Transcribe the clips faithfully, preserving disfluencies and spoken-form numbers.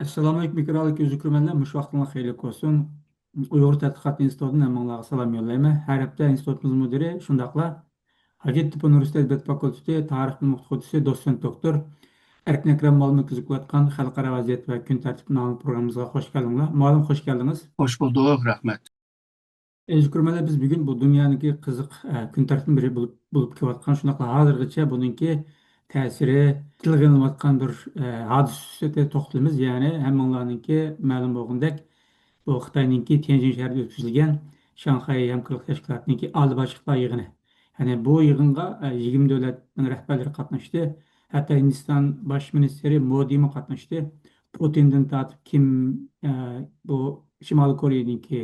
ئەسسالامۇئەلەيكۇم، ئېكرانلىق يۈز كۆرۈرمەنلەر، مۇشۇ ۋاقتىڭلار خەيرلىك بولسۇن. ئۇيغۇر تەتقىقات ئىنستىتۇتىدىن ھەممىڭلارغا سالام يوللايمەن. ھەر ھەپتە ئىنستىتۇتىمىز مۇدىرى، شۇنداقلا ھاجەتتېپە ئۇنىۋېرسىتېت ئەدەبىيات فاكۇلتېتى تارىخ بۆلۈمى ئوقۇتقۇچىسى، دوتسېنت دوكتور ئەركىن ئەكرەم مۇئەللىمنىڭ كۆزىتىۋاتقان خەلقئارا ۋەزىيەت ۋە كۈن تەرتىپى ناملىق پروگراممىمىزغا خوش كەلدىڭلار. مۇئەللىم، خوش كەلدىڭىز. خوش بولدۇق، رەھمەت. ئەزىز كۆرۈرمەنلەر، بىز بۈگۈن بۇ دۇنيانىڭكى قىزىق، ئە، كۈن تەرتىپىنىڭ بىرى بولۇپ، بولۇپ كېلىۋاتقان، شۇنداقلا ھازىرغىچە بۇنىڭكى تەسىرى، تىلغا ئېلىنىۋاتقان بىر، ئە، ھادىسە ئۈستىدە توختىلىمىز. يەنى ھەممىڭلارنىڭكى مەلۇم بولغىنىدەك، بۇ خىتاينىڭكى تيەنجىن شەھىرىدە ئۆتكۈزۈلگەن شاڭخەي ھەمكارلىق تەشكىلاتىنىڭكى ئالىي باشلىقلار يىغىنى. يەنى بۇ يىغىنغا، ئە، يىگىرمە دۆلەتنىڭ رەھبەرلىرى قاتناشتى. ھەتتا ھىندىستان باش مىنىستىرى مودىمۇ قاتناشتى. پۇتىندىن تارتىپ كىم، ئە، بۇ شىمالىي كورېيەنىڭكى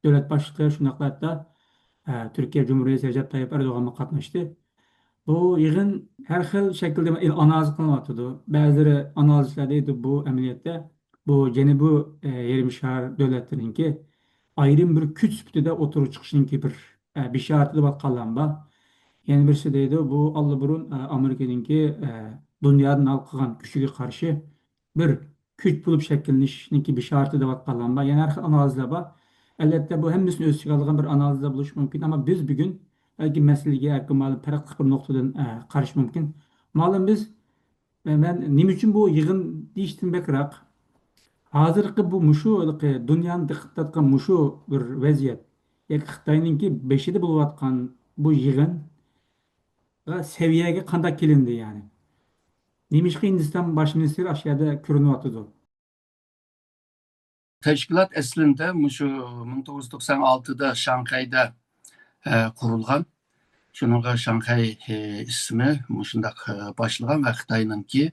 دۆلەت باشلىقى، شۇنداقلا ھەتتا، ئە، تۈركىيە جۇمھۇر رەئىسى رەجەپ تايىپ ئەردوغانمۇ قاتناشتى. بۇ يىغىن ھەر خىل شەكىلدە ئانالىز قىلىنىۋاتىدۇ. بەزىلىرى ئانالىزچىلار دەيدۇ، بۇ ئەمەلىيەتتە بۇ جەنۇبىي، ئە، يېرىم شار دۆلەتلىرىنىڭكى ئايرىم بىر كۈچ سۈپىتىدە ئوتتۇرىغا چىقىشىنىڭكى بىر، ئە، بېشارىتى دەۋاتقانلارمۇ بار. يەنە بىرسى دەيدۇ، بۇ ئاللىبۇرۇن، ئە، ئامېرىكىنىڭكى، ئە، دۇنيادىن ھالقىغان كۈچىگە قارشى بىر كۈچ بولۇپ شەكىللىنىشنىڭكى بېشارىتى دەۋاتقانلار بار. يەنە ھەر خىل ئانالىزلار بار. ئەلۋەتتە، بۇ ھەممىسىنى ئۆز ئىچىگە ئالغان بىر ئانالىزلار بولۇشى مۇمكىن. ئەمما بىز بۈگۈن بەلكى مەسىلىگە ھەركىم مەلۇم پەرقلىق بىر نۇقتىدىن، ئە، قارىشى مۇمكىن. مەلۇم بىز، مەن نېمە ئۈچۈن بۇ يىغىن دېيىشتىن بەكرەك، ھازىرقى بۇ مۇشۇ ھېلىقى دۇنيانى دىققەت تارتقان مۇشۇ بىر ۋەزىيەت، ياكى خىتاينىڭكى بېشىدا بولۇۋاتقان بۇ يىغىن، سەۋىيەگە قانداق كېلىندى، يەنى؟ نېمىشقا ھىندىستان باش مىنىستىرى ئاشۇ يەردە كۆرۈنۈۋاتىدۇ؟ تەشكىلات ئەسلىندە مۇشۇ مىڭ توققۇز يۈز توقسان ئالتىدا شاڭخەيدە، ئە، قۇرۇلغان. شۇنىڭغا شاڭخەي، ئە، ئىسمى مۇشۇنداق، ئە، باشلىغان ۋە خىتاينىڭكى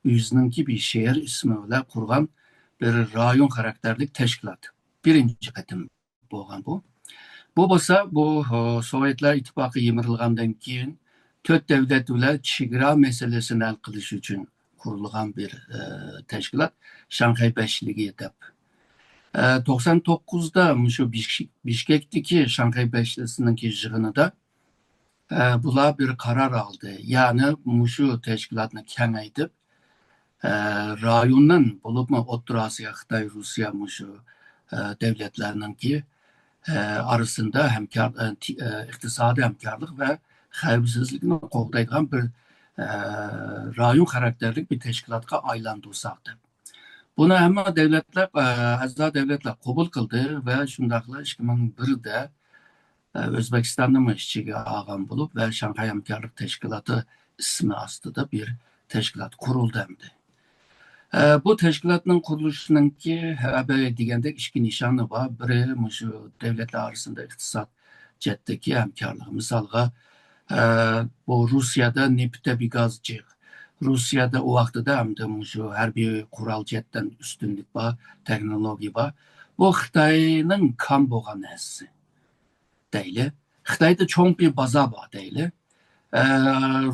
ئۆزىنىڭكى بىر شەھەر ئىسمى بىلەن قۇرغان بىر رايون خاراكتېرلىك تەشكىلات. بىرىنچى قېتىم بولغان بۇ. بۇ بولسا، بۇ، ئۇ، سوۋېتلار ئىتتىپاقى يىمىرىلغاندىن كېيىن، تۆت دۆلەت بىلەن چېگرا مەسىلىسىنى ھەل قىلىش ئۈچۈن قۇرۇلغان بىر، ئە، تەشكىلات، شاڭخەي بەشلىكى دەپ. ئە، توقسان توققۇزدا مۇشۇ بىش-، بىشكەكتىكى شاڭخەي بەشلىسىنىڭكى يىغىنىدا، ئە، بۇلار بىر قارار ئالدى. يەنى مۇشۇ تەشكىلاتنى كېڭەيتىپ، ئە، رايوننىڭ، بولۇپمۇ ئوتتۇرا ئاسىيا، خىتاي، روسىيە مۇشۇ، ئە، دۆلەتلەرنىڭكى، ئە، ئارىسىندا ھەمكار-، ئە، تى-، ئە، ئىقتىسادىي ھەمكارلىق ۋە خەۋپسىزلىكنى قوغدايدىغان بىر، ئە، رايون خاراكتېرلىك بىر تەشكىلاتقا ئايلاندۇرساق دەپ. بۇنى ھەممە دۆلەتلەر، ئە، ئەزا دۆلەتلەر قوبۇل قىلدى ۋە شۇنداقلا ئىككى مىڭ بىردە ئۆزبېكىستاننىمۇ ئىچىگە ئالغان بولۇپ ۋە شاڭخەي ھەمكارلىق تەشكىلاتى ئىسمى ئاستىدا بىر تەشكىلات قۇرۇلدى ئەمدى. ئە، بۇ تەشكىلاتنىڭ قۇرۇلۇشىنىڭكى ھەبەي دېگەندەك ئىككى نىشانى بار. بىرى مۇشۇ دۆلەتلەر ئارىسىندا ئىقتىساد جەھەتتىكى ھەمكارلىق. مىسالغا، ئە، بۇ روسىيەدە نېفىت تەبىئىي گاز جىق. روسىيەدە ئۇ ۋاقتىدا ئەمدى مۇشۇ ھەربىي قورال جەھەتتىن ئۈستۈنلۈك بار، تېخنولوگىيە بار. بۇ خىتاينىڭ كام بولغان نەرسىسى. دەيلى. خىتايدا چوڭ بىر بازار بار دەيلى. ئە،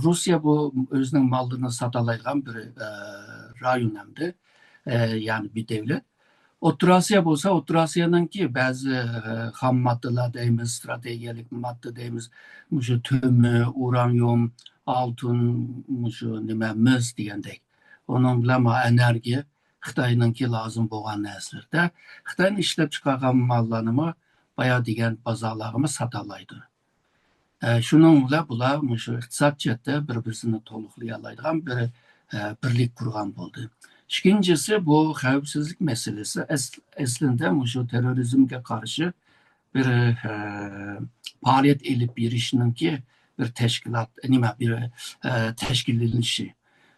روسىيە بۇ ئۆزىنىڭ ماللىرىنى ساتالايدىغان بىر، ئە، رايون ئەمدى. ئە، يەنى بىر دۆلەت. ئوتتۇرا ئاسىيا بولسا، ئوتتۇرا ئاسىيانىڭكى بەزى، ئە، خام ماددىلار دەيمىز، ستراتېگىيەلىك ماددا دەيمىز، مۇشۇ تۆمۈر، ئۇرانىيۇم، ئالتۇن، مۇشۇ نېمە، مىس دېگەندەك. ئۇنىڭ بىلەن مانا ئېنېرگىيە، خىتاينىڭكى لازىم بولغان نەرسىلىرىدە خىتاينىڭ ئىشلەپ چىقارغان ماللارنىمۇ بايا دېگەن بازارلارغىمۇ ساتالايدۇ. ئە، شۇنىڭ بىلەن بۇلار مۇشۇ ئىقتىساد جەھەتتە بىر-بىرسىنى تولۇقلىيالايدىغان بىر، ئە، بىرلىك قۇرغان بولدى. ئىككىنچىسى، بۇ خەۋپسىزلىك مەسىلىسى ئەس-، ئەسلىندە مۇشۇ تېررورىزمگە قارشى بىر، ئە، پائالىيەت ئېلىپ بېرىشنىڭكى بىر تەشكىلات، نېمە، بىر، ئە، تەشكىللىنىشى.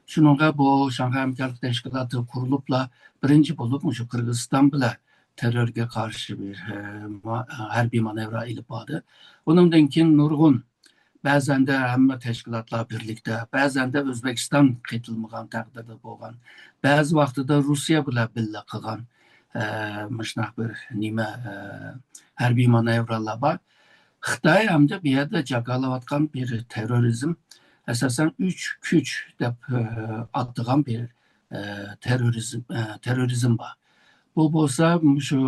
شۇنىڭغا بۇ شاڭخەي ھەمكارلىق تەشكىلاتى قۇرۇلۇپلا، بىرىنچى بولۇپ مۇشۇ قىرغىزىستان بىلەن تېررورغا قارشى بىر، ئە، ما-، ھەربىي مانېۋىر ئېلىپ باردى. ئۇنىڭدىن كېيىن نۇرغۇن، بەزەندە ھەممە تەشكىلاتلار بىرلىكتە، بەزەندە ئۆزبېكىستان قېتىلمىغان تەقدىردە بولغان، بەزى ۋاقتىدا روسىيە بىلەن بىللە قىلغان، ئە، مۇشۇنداق بىر نېمە، ئە، ھەربىي مانېۋىرلار بار. خىتاي ئەمدى بۇ يەردە جاكارلاۋاتقان بىر تېررورىزم، ئاساسەن، ئۈچ كۈچ دەپ، ئە، ئاتىغان بىر، ئە، تېررورىزم، ئە، تېررورىزم بار. بۇ بولسا مۇشۇ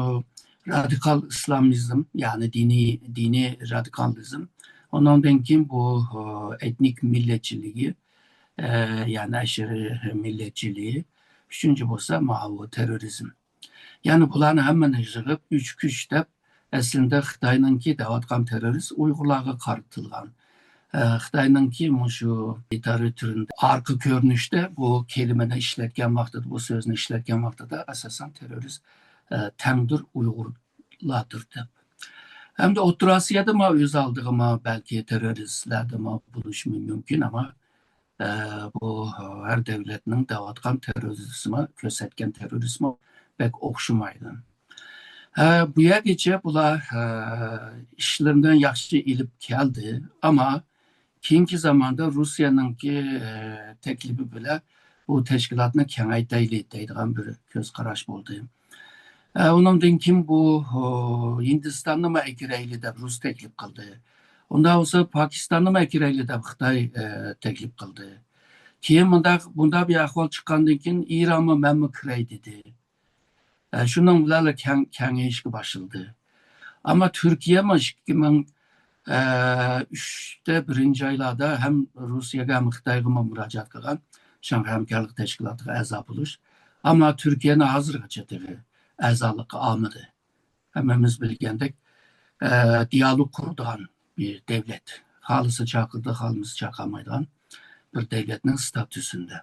رادىكال ئىسلامىزم، يەنى دىنىي، دىنىي رادىكالىزم. ئۇنىڭدىن كېيىن بۇ، ئە، ئېتنىك مىللەتچىلىكى، ئە، يەنى ئەشىرىي مىللەتچىلىكى. ئۈچىنچى بولسا ماۋۇ تېررورىزم. يەنى بۇلارنى ھەممىنى يىغىپ، ئۈچ كۈچ دەپ، ئەسلىدە خىتاينىڭكى دەۋاتقان تېررورىست ئۇيغۇرلارغا قارىتىلغان. ئە، خىتاينىڭكى مۇشۇ لىتېراتۇرىنىڭ ئارقا كۆرۈنۈشتە بۇ كەلىمىنى ئىشلەتكەن ۋاقتىدا، بۇ سۆزنى ئىشلەتكەن ۋاقتىدا ئاساسەن تېررورىست، ئە، تەڭدۇر، ئۇيغۇرلاردۇر دەپ. ھەمدە ئوتتۇرا ئاسىيادىمۇ ئۆز ئالدىغىمۇ بەلكى تېررورىستلەردىمۇ بولۇشى مۇمكىن، ئەمما ئە، بۇ ھەر دەۋلەتنىڭ دەۋاتقان تېررورىزمى، كۆرسەتكەن تېررورىزمى بەك ئوخشىمايدۇ. ئە، بۇ يەرگىچە بۇلار، ئە، ئىشلىرىنى ياخشى ئېلىپ كەلدى، ئەمما كېيىنكى زاماندا روسىيەنىڭكى، ئە، تەكلىپى بىلەن بۇ تەشكىلاتنى كېڭەيتەيلى دەيدىغان بىر كۆز قاراش بولدى. ئە، ئۇنىڭدىن كېيىن بۇ، ئۇ، ھىندىستاننىمۇ ئەكىرەيلى دەپ رۇس تەكلىپ قىلدى. ئۇنداق بولسا پاكىستاننىمۇ ئەكىرەيلى دەپ خىتاي، ئە، تەكلىپ قىلدى. كېيىن مۇنداق، بۇنداق بىر ئەھۋال چىققاندىن كېيىن ئىرانمۇ مەنمۇ كىرەي دېدى. ئە، شۇنىڭ بىلەن كەڭ-، كېڭىيىشكە باشلىدى. ئەمما تۈركىيەمۇ ئىككى مىڭ ئۈچتە بىرىنچى ئايلاردا ھەم روسىيەگە ھەم خىتايغىمۇ مۇراجىئەت قىلغان شاڭخەي ھەمكارلىق تەشكىلاتىغا ئەزا بولۇش. ئەمما تۈركىيەنى ھازىرغىچە تېخى ئەزالىققا ئالمىدى. ھەممىمىز بىلگەندەك، ئە، دىيالوگ قۇرىدىغان بىر دەۋلەت. خالىسا چاقىرىدۇ، خالىمىسا چاقىرمايدىغان بىر دەۋلەتنىڭ ستاتۇسىندا.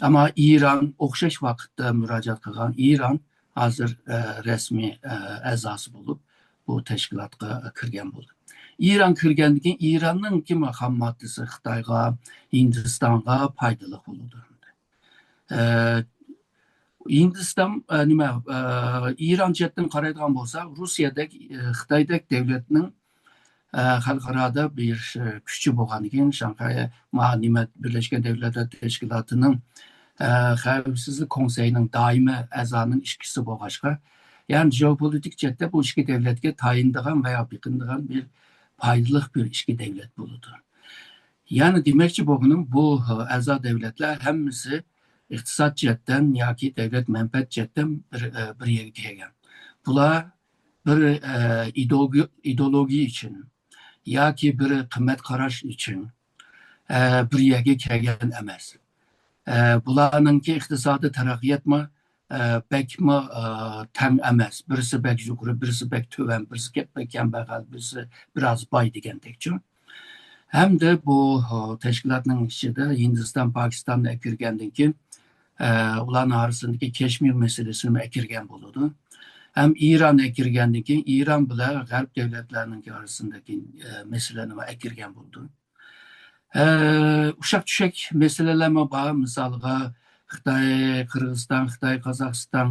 ئەمما ئىران ئوخشاش ۋاقىتتا مۇراجىئەت قىلغان، ئىران ھازىر، ئە، رەسمىي، ئە، ئەزاسى بولۇپ، بۇ تەشكىلاتقا كىرگەن بولدى. ئىران كىرگەندىن كېيىن ئىراننىڭكى خام ماددىسى خىتايغا، ھىندىستانغا پايدىلىق بولىدۇ. ئە، ھىندىستان، ئە، نېمە، ئە، ئىران جەھەتتىن قارايدىغان بولساق، روسىيەدەك، ئە، خىتايدەك دەۋلەتنىڭ، ئە، خەلقئارادا بىر، ئە، كۈچى بولغاندىكىن، شاڭخەي، ما-، نېمە، بىرلەشكەن دەۋلەتلەر تەشكىلاتىنىڭ، ئە، خەۋپسىزلىك كونسېيىنىڭ دائىمىي ئەزانىڭ ئىككىسى بولغاچقا، يەنى جېئوپولىتىك جەھەتتە بۇ ئىككى دەۋلەتكە تايىنىدىغان ۋە يا بېقىنىدىغان بىر پايدىلىق بىر ئىككى دەۋلەت بولىدۇ. يەنى دېمەكچى بولغىنىم، بۇ ئەزا دەۋلەتلەر ھەممىسى ئىقتىساد جەھەتتىن ياكى دەۋلەت مەنپەئەت جەھەتتىن بىر، بىر يەرگە كەلگەن. بۇلار بىر، ئىدېئولوگىيە ئۈچۈن ياكى بىر قىممەت قاراش ئۈچۈن، بىر يەرگە كەلگەن ئەمەس. بۇلارنىڭكى ئىقتىسادىي تەرەققىياتمۇ، بەكمۇ، تەڭ ئەمەس. بىرسى بەك يۇقىرى، بىرسى بەك تۆۋەن، بىرسى بەك كەمبەغەل، بىرسى بىراز باي دېگەندەكچۇ. ھەمدە بۇ، ئۇ، تەشكىلاتنىڭ ئىچىدە ھىندىستان، پاكىستاننى ئەكىرگەندىن كېيىن، ئە، ئۇلارنىڭ ئارىسىدىكى كەشمىر مەسىلىسىنى ئەكىرگەن بولىدۇ. ھەم ئىران ئەكىرگەندىن كېيىن، ئىران بىلەن غەرب دۆلەتلەرنىڭ ئارىسىدىكى، ئە، مەسىلىنى ئەكىرگەن بولىدۇ. ئە، ئۇششاق چۈشەك مەسىلىلەرمۇ بار. مىسالغا، خىتاي، قىرغىزىستان، خىتاي، قازاقىستان،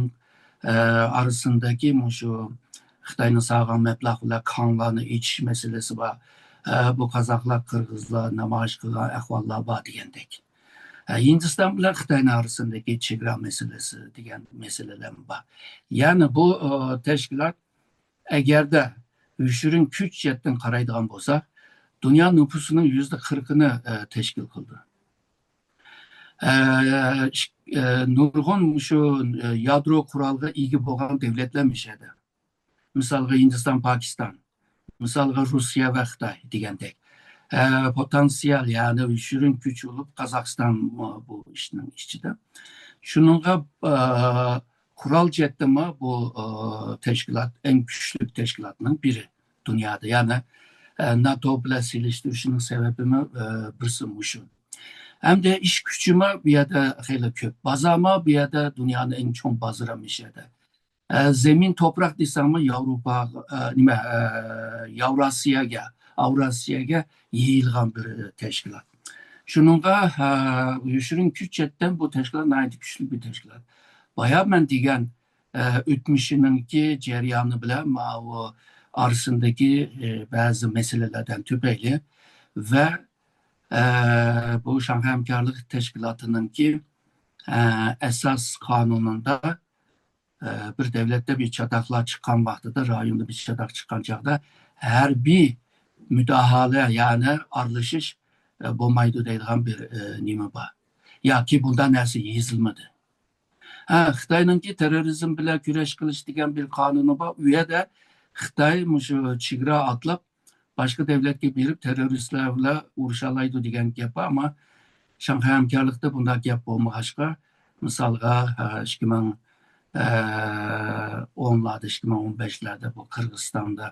ئە، ئارىسىدىكى مۇشۇ خىتاينىڭ سالغان مەبلەغ بىلەن كانلارنى ئېچىش مەسىلىسى بار. ئە، بۇ قازاقلار، قىرغىزلار نامايىش قىلغان ئەھۋاللار بار دېگەندەك. ئە، ھىندىستان بىلەن خىتاينىڭ ئارىسىدىكى چېگرا مەسىلىسى دېگەن مەسىلىلەرمۇ بار. يەنى بۇ، ئۇ، تەشكىلات ئەگەردە يوشۇرۇن كۈچ جەھەتتىن قارايدىغان بولساق، دۇنيا نوپۇسىنىڭ يۈزدە قىرىقىنى، ئە، تەشكىل قىلىدۇ. ئە، ئىك-، ئە، نۇرغۇن مۇشۇ، ئە، يادرو قورالغا ئىگە بولغان دۆلەتلەر مۇشۇ يەردە. مىسالغا، ھىندىستان، پاكىستان، مىسالغا، روسىيە ۋە خىتاي دېگەندەك. ئە، پوتېنسىيال، يەنى يوشۇرۇن كۈچ بولۇپ، قازاقىستان بۇ ئىشنىڭ ئىچىدە. شۇنىڭغا، ئە، قورال جەھەتتىنمۇ بۇ، ئە، تەشكىلات ئەڭ كۈچلۈك تەشكىلاتنىڭ بىرى دۇنيادا. يەنى، ئە، ناتو بىلەن سېلىشتۇرۇشنىڭ سەۋەبىمۇ، ئە، بىرسى مۇشۇ. ھەمدە ئىش كۈچىمۇ بۇ يەردە خېلى كۆپ. بازارمۇ بۇ يەردە دۇنيانىڭ ئەڭ چوڭ بازىرى مۇشۇ يەردە. ئە، زېمىن توپراق دېسەڭمۇ ياۋروپا، ئە، نېمە، ئە، ياۋراسىيەگە، ئاۋراسىيەگە يېيىلغان بىر تەشكىلات. شۇنىڭغا، ئە، يوشۇرۇن كۈچ جەھەتتىن بۇ تەشكىلات ناھايىتى كۈچلۈك بىر تەشكىلات. بايا مەن دېگەن، ئە، ئۆتمۈشىنىڭكى جەريانى بىلەن ماۋۇ ئارىسىدىكى، ئە، بەزى مەسىلىلەردىن تۈپەيلى ۋە، ئە، بۇ شاڭخەي ھەمكارلىق تەشكىلاتىنىڭكى، ئە، ئاساس قانۇنىدا، ئە، بىر دۆلەتتە بىر چاتاقلار چىققان ۋاقتىدا، رايوندا بىر چاتاق چىققان چاغدا ھەربىي مۇداخىلە، يەنى ئارىلىشىش، ئە، بولمايدۇ دەيدىغان بىر، ئە، نېمە بار. ياكى بۇنداق نەرسە يېزىلمىدى. ھە، خىتاينىڭكى تېررورىزم بىلەن كۈرەش قىلىش دېگەن بىر قانۇنى بار. ئۇ يەردە خىتاي مۇشۇ چېگرا ئاتلاپ، باشقا دۆلەتكە بېرىپ تېررورىستلار بىلەن ئۇرۇشالايدۇ دېگەن گەپ بار، ئەمما شاڭخەي ھەمكارلىقتا بۇنداق گەپ بولمىغاچقا، مىسالغا، ئىككى مىڭ ئونلاردا، ئىككى مىڭ ئون بەشلەردە بۇ قىرغىزىستاندا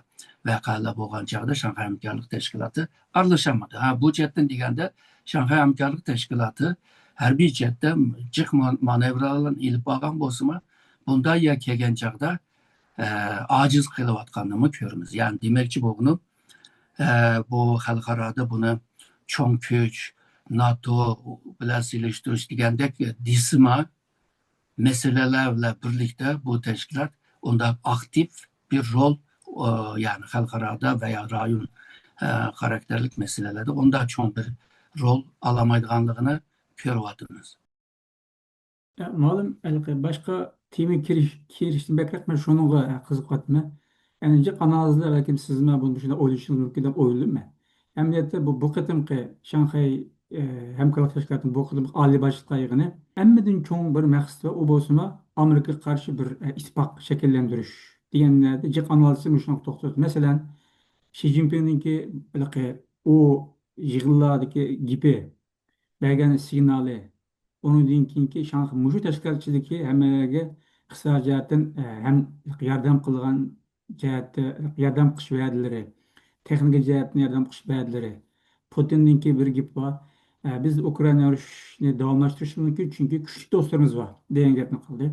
ۋەقەلەر بولغان چاغدا شاڭخەي ھەمكارلىق تەشكىلاتى ئارىلىشالمىدى. ھە، بۇ جەھەتتىن دېگەندە، شاڭخەي ھەمكارلىق تەشكىلاتى ھەربىي جەھەتتە جىق ما-، مانېۋرلارنى ئېلىپ بارغان بولسىمۇ، بۇنداق يەر كەلگەن چاغدا، ئە، ئاجىز قېلىۋاتقاننىمۇ كۆرىمىز. يەنى دېمەكچى بولغىنىم، ئە، بۇ خەلقئارادا بۇنى چوڭ كۈچ، ناتو بىلەن سېلىشتۇرۇش دېگەندەك دېسىما، مەسىلىلەر بىلەن بىرلىكتە بۇ تەشكىلات ئۇنداق ئاكتىپ بىر رول، ئە، يەنى خەلقئارادا ۋە يا رايون، ئە، خاراكتېرلىك مەسىلىلەردە ئۇنداق چوڭ بىر رول ئالالمايدىغانلىقىنى كۆرۈۋاتىمىز. ئە، مۇئەللىم، ھېلىقى باشقا تېما كىرىش-، كىرىشتىن بەكرەك مەن شۇنىڭغا قىزىقىۋاتىمەن. يەنى جىق ئانالىزلار بەلكىم سىزمۇ بۇنى شۇنداق ئويلىشىڭىز مۇمكىن دەپ ئويلىدىم مەن. ئەمەلىيەتتە بۇ، بۇ قېتىمقى شاڭخەي، ئە، ھەمكارلىق تەشكىلاتىنىڭ بۇ قېتىمقى ئالىي باشلىقلار يىغىنى ھەممىدىن چوڭ بىر مەقسىتى بار، ئۇ بولسىمۇ ئامېرىكىغا قارشى بىر، ئە، ئىتتىپاق شەكىللەندۈرۈش دېگەنلەردە جىق ئانالىزچىلار مۇشۇنداق توختىلىدۇ. مەسىلەن، شى جىنپىڭنىڭكى ھېلىقى ئۇ يىغىنلاردىكى گېپى، بەرگەن سىگنالى، ئۇنىڭدىن كېيىنكى شاڭخەي مۇشۇ تەشكىلات ئىچىدىكى ھەممىلەرگە ئىقتىسادىي جەھەتتىن، ئە، ھەم ياردەم قىلغان جەھەتتە ياردەم قىلىش ۋەدىلىرى، تېخنىكا جەھەتتىن ياردەم قىلىش ۋەدىلىرى. پۇتىندىنكى بىر گېپى بار، ئە، بىز ئۇكرائىنا ئۇرۇشىنى داۋاملاشتۇرۇشىمىز مۇمكىن، چۈنكى كۈچلۈك دوستلىرىمىز بار، دېگەن گەپنى قىلدى.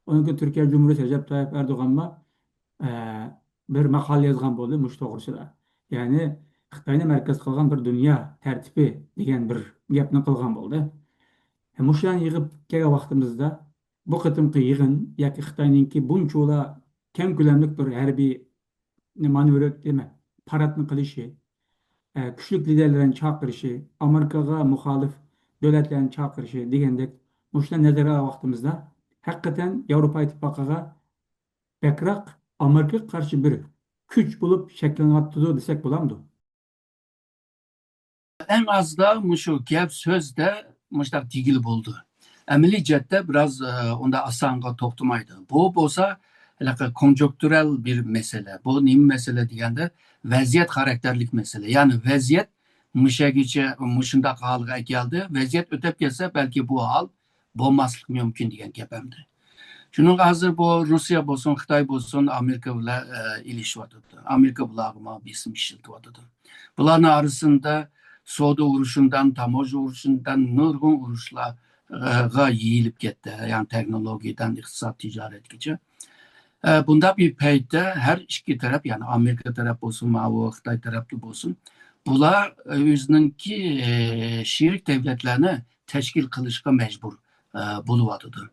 ئۇنىڭ كېيىن تۈركىيە جۇمھۇرىيىتى رەجەپ تايىپ ئەردوغانمۇ، ئە، بىر ماقالە يازغان بولدى مۇشۇ توغرىسىدا. يەنى خىتاينى مەركەز قىلغان بىر دۇنيا تەرتىپى دېگەن بىر گەپنى قىلغان بولدى. مۇشۇلارنى يىغىپ كەلگەن ۋاقتىمىزدا بۇ قېتىمقى يىغىن ياكى خىتاينىڭكى بۇنچىۋالا كەڭ كۆلەملىك بىر ھەربىي مانېۋىر دېمە، پاراتنى قىلىشى، ئە، كۈچلۈك لىدەرلەرنى چاقىرىشى، ئامېرىكىغا مۇخالىپ دۆلەتلەرنى چاقىرىشى دېگەندەك مۇشۇلارنى نەزەرگە ئالغان ۋاقتىمىزدا ھەقىقەتەن ياۋروپا ئىتتىپاقىغا بەكرەك ئامېرىكىغا قارشى بىر كۈچ بولۇپ شەكىللىنىۋاتىدۇ دېسەك بولامدۇ؟ ئەڭ ئازدا مۇشۇ گەپ سۆزدە مۇشۇنداق دېگىلى بولىدۇ. ئەمەلىي جەھەتتە بىراز، ئە، ئۇنداق ئاسانغا توختىمايدۇ. بۇ بولسا ھېلىقى كونجۇكتۇرال بىر مەسىلە. بۇ نېمە مەسىلە دېگەندە، ۋەزىيەت خاراكتېرلىك مەسىلە. يەنى ۋەزىيەت مۇشەگىچە مۇشۇنداق ھالغا ئەكەلدى. ۋەزىيەت ئۆتۈپ كەتسە، بەلكى بۇ ھال بولماسلىقى مۇمكىن دېگەن گەپ ئەمدى. شۇنىڭغا ھازىر بۇ روسىيە بولسۇن، خىتاي بولسۇن، ئامېرىكا بىلەن، ئە، ئېلىشىۋاتىدۇ. ئامېرىكا بۇلارغىمۇ بېسىم ئىشلىتىۋاتىدۇ. بۇلارنىڭ ئارىسىدا سودا ئۇرۇشىدىن، تاموژنا ئۇرۇشىدىن نۇرغۇن ئۇرۇشلارغا يېيىلىپ كەتتى. يەنى تېخنولوگىيەدىن ئىقتىساد، تىجارەتكىچە. ئە، بۇنداق بىر پەيتتە ھەر ئىككى تەرەپ، يەنى ئامېرىكا تەرەپ بولسۇن، ماۋۇ خىتاي تەرەپتە بولسۇن، بۇلار، ئە، ئۆزىنىڭكى، ئە، شېرىك دۆلەتلەرنى تەشكىل قىلىشقا مەجبۇر، ئە، بولۇۋاتىدۇ.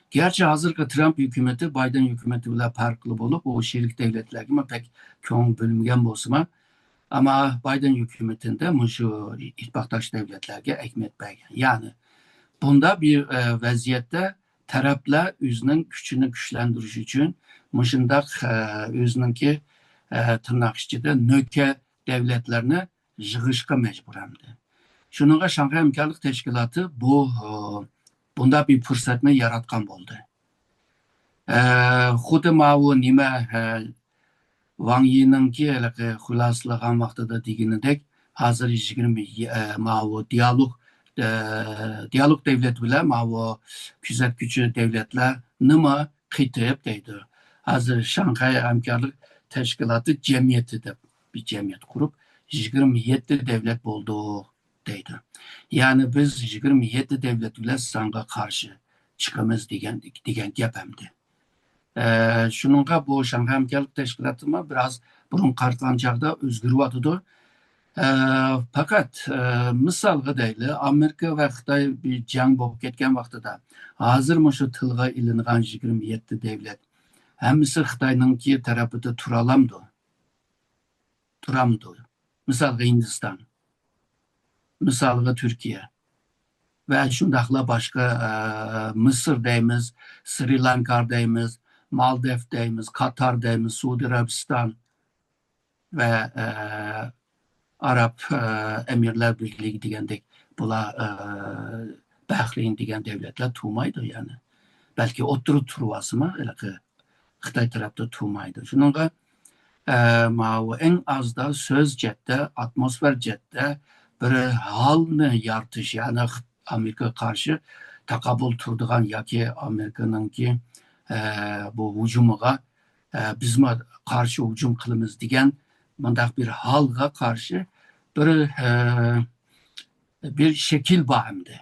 گەرچە ھازىرقى ترامپ ھۆكۈمىتى بايدېن ھۆكۈمىتى بىلەن پەرقلىك بولۇپ، ئۇ شېرىك دۆلەتلەرگىمۇ بەك كۆڭۈل بۆلمىگەن بولسىمۇ، ئەمما بايدېن ھۆكۈمىتىدە مۇشۇ ئىتتىپاقداش دۆلەتلەرگە ئەھمىيەت بەرگەن. يەنى بۇنداق بىر، ئە، ۋەزىيەتتە تەرەپلەر ئۆزىنىڭ كۈچىنى كۈچلەندۈرۈش ئۈچۈن مۇشۇنداق، ئە، ئۆزىنىڭكى، ئە، تىرناق ئىچىدە نۆكەر دۆلەتلەرنى يىغىشقا مەجبۇر ئەمدى. شۇنىڭغا شاڭخەي ھەمكارلىق تەشكىلاتى بۇ، ئە، بۇنداق بىر پۇرسەتنى ياراتقان بولدى. ئە، خۇددى ماۋۇ نېمە، ئە، ۋاڭ يىنىڭكى ھېلىقى خۇلاسىلىغان ۋاقتىدا دېگىنىدەك، ھازىر يىگىرمە، ئە، ماۋۇ دىيالوگ، ئە، دىيالوگ دۆلەت بىلەن ماۋۇ كۆزەتكۈچى دۆلەتلەرنىمۇ قېتىپ دەيدۇ. ھازىر شاڭخەي ھەمكارلىق تەشكىلاتى جەمئىيىتى دەپ بىر جەمئىيەت قۇرۇپ، يىگىرمە يەتتە دۆلەت بولدۇق دەيدۇ. يەنى بىز يىگىرمە يەتتە دۆلەت بىلەن ساڭا قارشى چىقىمىز دېگەن، دېگەن گەپ ئەمدى. ئە، شۇنىڭغا بۇ شاڭخەي ھەمكارلىق تەشكىلاتىمۇ بىراز بۇرۇن قارىغان چاغدا ئۆزگىرىۋاتىدۇ. ئە، پەقەت، ئە، مىسالغا دەيلى، ئامېرىكا ۋە خىتاي بىر جەڭ بولۇپ كەتكەن ۋاقتىدا، ھازىر مۇشۇ تىلغا ئېلىنغان يىگىرمە يەتتە دۆلەت ھەممىسى خىتاينىڭكى تەرىپىدە تۇرالامدۇ؟ تۇرامدۇ؟ مىسالغا ھىندىستان، مىسالغا تۈركىيە ۋە شۇنداقلا باشقا، ئە، مىسىر دەيمىز، سرى لانكا دەيمىز، مالدىف دەيمىز، قاتار دەيمىز، سۇدى ئەرەبىستان ۋە، ئە، ئاراب، ئە، ئەمىرلەر بىرلىكى دېگەندەك بۇلار، ئە، بەھرەين دېگەن دۆلەتلەر تۇرمايدۇ يەنى. بەلكى ئوتتۇرىدا تۇرۇۋالسىمۇ، ھېلىقى خىتاي تەرەپتە تۇرمايدۇ. شۇنىڭغا، ئە، ماۋۇ ئەڭ ئازدا سۆز جەھەتتە، ئاتموسفېرا جەھەتتە بىر ھالنى يارىتىش، يەنى خىت-، ئامېرىكىغا قارشى تاقابىل تۇرىدىغان ياكى ئامېرىكىنىڭكى، ئە، بۇ ھۇجۇمىغا، ئە، بىزمۇ قارشى ھۇجۇم قىلىمىز دېگەن مۇنداق بىر ھالغا قارشى بىر، ئە، بىر شەكىل بار ئەمدى.